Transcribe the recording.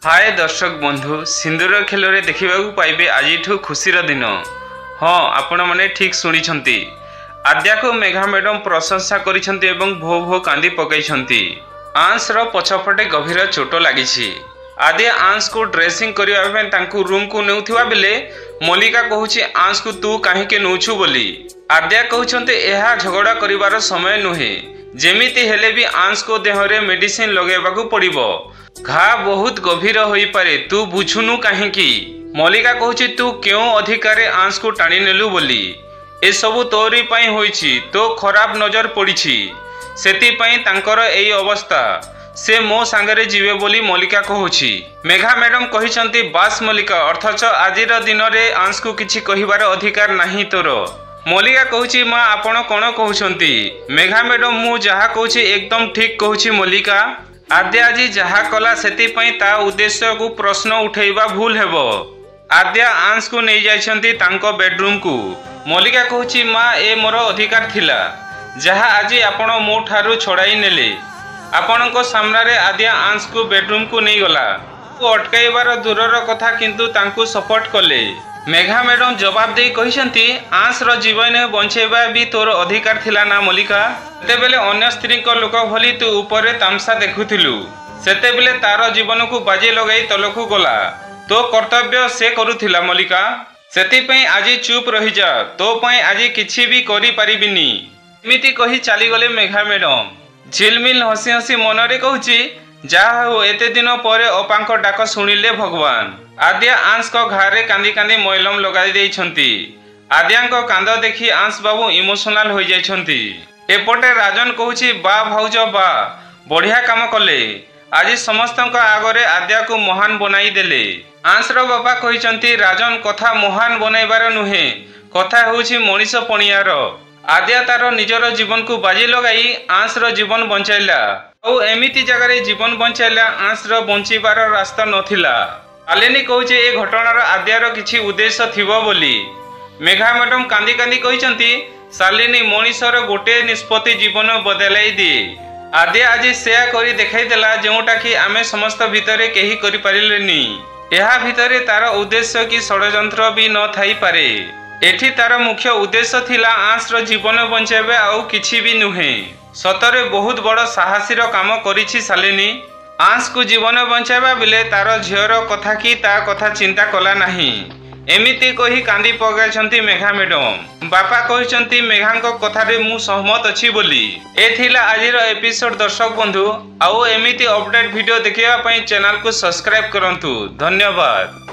ହାଏ ଦର୍ଶକ ବନ୍ଧୁ, ସିନ୍ଦୁର ଖେଳରେ ଦେଖିବାକୁ ପାଇବେ ଆଜିଠୁ ଖୁସିର ଦିନ। ହଁ, ଆପଣମାନେ ଠିକ୍ ଶୁଣିଛନ୍ତି। ଆଦ୍ୟାକୁ ମେଘା ମ୍ୟାଡ଼ମ୍ ପ୍ରଶଂସା କରିଛନ୍ତି ଏବଂ ଭୋ ଭୋ କାନ୍ଦି ପକାଇଛନ୍ତି। ଆନ୍ସର ପଛପଟେ ଗଭୀର ଚୋଟ ଲାଗିଛି। ଆଦ୍ୟା ଆନ୍ସକୁ ଡ୍ରେସିଂ କରିବା ପାଇଁ ତାଙ୍କୁ ରୁମ୍କୁ ନେଉଥିବା ବେଳେ ମଲ୍ଲିକା କହୁଛି, ଆନ୍ସକୁ ତୁ କାହିଁକି ନେଉଛୁ ବୋଲି। ଆଦ୍ୟା କହୁଛନ୍ତି, ଏହା ଝଗଡ଼ା କରିବାର ସମୟ ନୁହେଁ, ଯେମିତି ହେଲେ ବି ଆନ୍ସଙ୍କ ଦେହରେ ମେଡିସିନ ଲଗାଇବାକୁ ପଡ଼ିବ, ଘା ବହୁତ ଗଭୀର ହୋଇପାରେ, ତୁ ବୁଝୁନୁ କାହିଁକି? ମଲ୍ଲିକା କହୁଛି, ତୁ କେଉଁ ଅଧିକାରରେ ଆନ୍ସକୁ ଟାଣି ନେଲୁ ବୋଲି। ଏସବୁ ତୋରି ପାଇଁ ହୋଇଛି, ତୋ ଖରାପ ନଜର ପଡ଼ିଛି, ସେଥିପାଇଁ ତାଙ୍କର ଏଇ ଅବସ୍ଥା। ସେ ମୋ ସାଙ୍ଗରେ ଯିବେ ବୋଲି ମଲ୍ଲିକା କହୁଛି। ମେଘା ମ୍ୟାଡ଼ମ୍ କହିଛନ୍ତି, ବାସ୍ ମଲ୍ଲିକା, ଅଥଚ ଆଜିର ଦିନରେ ଆନ୍ସକୁ କିଛି କହିବାର ଅଧିକାର ନାହିଁ ତୋର। ମଲ୍ଲିକା କହୁଛି, ମା, ଆପଣ କ'ଣ କହୁଛନ୍ତି? ମେଘା ମ୍ୟାଡ଼ମ୍, ମୁଁ ଯାହା କହୁଛି ଏକଦମ ଠିକ୍ କହୁଛି ମଲ୍ଲିକା। ଆଦ୍ୟା ଆଜି ଯାହା କଲା ସେଥିପାଇଁ ତା ଉଦ୍ଦେଶ୍ୟକୁ ପ୍ରଶ୍ନ ଉଠେଇବା ଭୁଲ ହେବ। ଆଦ୍ୟା ଆନ୍ସକୁ ନେଇଯାଇଛନ୍ତି ତାଙ୍କ ବେଡରୁମକୁ। ମଲ୍ଲିକା କହୁଛି, ମା, ଏ ମୋର ଅଧିକାର ଥିଲା, ଯାହା ଆଜି ଆପଣ ମୋ ଠାରୁ ଛଡ଼ାଇ ନେଲେ। ଆପଣଙ୍କ ସାମ୍ନାରେ ଆଦ୍ୟା ଆନ୍ସକୁ ବେଡରୁମକୁ ନେଇଗଲା, ଅଟକାଇବାର ଦୂରର କଥା, କିନ୍ତୁ ତାଙ୍କୁ ସପୋର୍ଟ କଲେ। ମେଘା ମ୍ୟାଡ଼ମ୍ ଜବାବ ଦେଇ କହିଛନ୍ତି, ଆନ୍ସର ଜୀବନ ବଞ୍ଚେଇବା ବି ତୋର ଅଧିକାର ଥିଲା ନା ମଲ୍ଲିକା? ସେତେବେଳେ ଅନ୍ୟ ସ୍ତ୍ରୀଙ୍କ ଲୋକ ଭଳି ତୁ ଉପରେ ତାମସା ଦେଖୁଥିଲୁ। ସେତେବେଳେ ତାର ଜୀବନକୁ ବାଜି ଲଗାଇ ତଳକୁ ଗଲା। ତୋ କର୍ତ୍ତବ୍ୟ ସେ କରୁଥିଲା ମଲ୍ଲିକା। ସେଥିପାଇଁ ଆଜି ଚୁପ୍ ରହିଯା, ତୋ ପାଇଁ ଆଜି କିଛି ବି କରିପାରିବିନି। ଏମିତି କହି ଚାଲିଗଲେ ମେଘା ମ୍ୟାଡ଼ମ୍। ଝିଲମିଲ ହସି ହସି ମନରେ କହୁଛି, ଯାହା ହଉ, ଏତେ ଦିନ ପରେ ଅପାଙ୍କ ଡାକ ଶୁଣିଲେ ଭଗବାନ। ଆଦ୍ୟା ଆନ୍ସଙ୍କ ଘାରେ କାନ୍ଦି କାନ୍ଦି ମଇଲମ ଲଗାଇ ଦେଇଛନ୍ତି। ଆଦ୍ୟାଙ୍କ କାନ୍ଦ ଦେଖି ଆନ୍ସ ବାବୁ ଇମୋସନାଲ ହୋଇଯାଇଛନ୍ତି। ଏପଟେ ରାଜନ କହୁଛି, ବା ଭାଉଜ ବା, ବଢ଼ିଆ କାମ କଲେ। ଆଜି ସମସ୍ତଙ୍କ ଆଗରେ ଆଦ୍ୟାକୁ ମହାନ ବନାଇ ଦେଲେ। ଆନ୍ସର ବାପା କହିଛନ୍ତି, ରାଜନ, କଥା ମହାନ ବନାଇବାର ନୁହେଁ, କଥା ହେଉଛି ମଣିଷ ପଣିଆର। ଆଦ୍ୟା ତାର ନିଜର ଜୀବନକୁ ବାଜି ଲଗାଇ ଆନ୍ସର ଜୀବନ ବଞ୍ଚାଇଲା, ଆଉ ଏମିତି ଜାଗାରେ ଜୀବନ ବଞ୍ଚାଇଲା ଆନ୍ସର ବଞ୍ଚିବାର ରାସ୍ତା ନଥିଲା। ଶାଲିନୀ କହୁଛି, ଏ ଘଟଣାର ଆଦ୍ୟାର କିଛି ଉଦ୍ଦେଶ୍ୟ ଥିବ ବୋଲି। ମେଘା ମ୍ୟାଡ଼ମ୍ କାନ୍ଦି କାନ୍ଦି କହିଛନ୍ତି, ଶାଲିନୀ, ମଣିଷର ଗୋଟିଏ ନିଷ୍ପତ୍ତି ଜୀବନ ବଦଳାଇ ଦିଏ। ଆଦ୍ୟା ଆଜି ସେୟା କରି ଦେଖାଇଦେଲା, ଯେଉଁଟାକି ଆମେ ସମସ୍ତ ଭିତରେ କେହି କରିପାରିଲେନି। ଏହା ଭିତରେ ତାର ଉଦ୍ଦେଶ୍ୟ କି ଷଡ଼ଯନ୍ତ୍ର ବି ନ ଥାଇପାରେ। ଏଠି ତାର ମୁଖ୍ୟ ଉଦ୍ଦେଶ୍ୟ ଥିଲା ଆନ୍ସର ଜୀବନ ବଞ୍ଚାଇବା, ଆଉ କିଛି ବି ନୁହେଁ। ସତରେ ବହୁତ ବଡ଼ ସାହସୀର କାମ କରିଛି ଶାଲିନୀ। ଆନ୍ସକୁ ଜୀବନ ବଞ୍ଚାଇବା ବେଳେ ତାର ଝିଅର କଥା କି ତା କଥା ଚିନ୍ତା କଲା ନାହିଁ। ଏମିତି କହି କାନ୍ଦି ପକାଇଛନ୍ତି ମେଘା ମ୍ୟାଡ଼ମ୍। ବାପା କହିଛନ୍ତି, ମେଘାଙ୍କ କଥାରେ ମୁଁ ସହମତ ଅଛି ବୋଲି। ଏ ଥିଲା ଆଜିର ଏପିସୋଡ ଦର୍ଶକ ବନ୍ଧୁ, ଆଉ ଏମିତି ଅପଡେଟ୍ ଭିଡ଼ିଓ ଦେଖିବା ପାଇଁ ଚ୍ୟାନେଲକୁ ସବସ୍କ୍ରାଇବ କରନ୍ତୁ। ଧନ୍ୟବାଦ।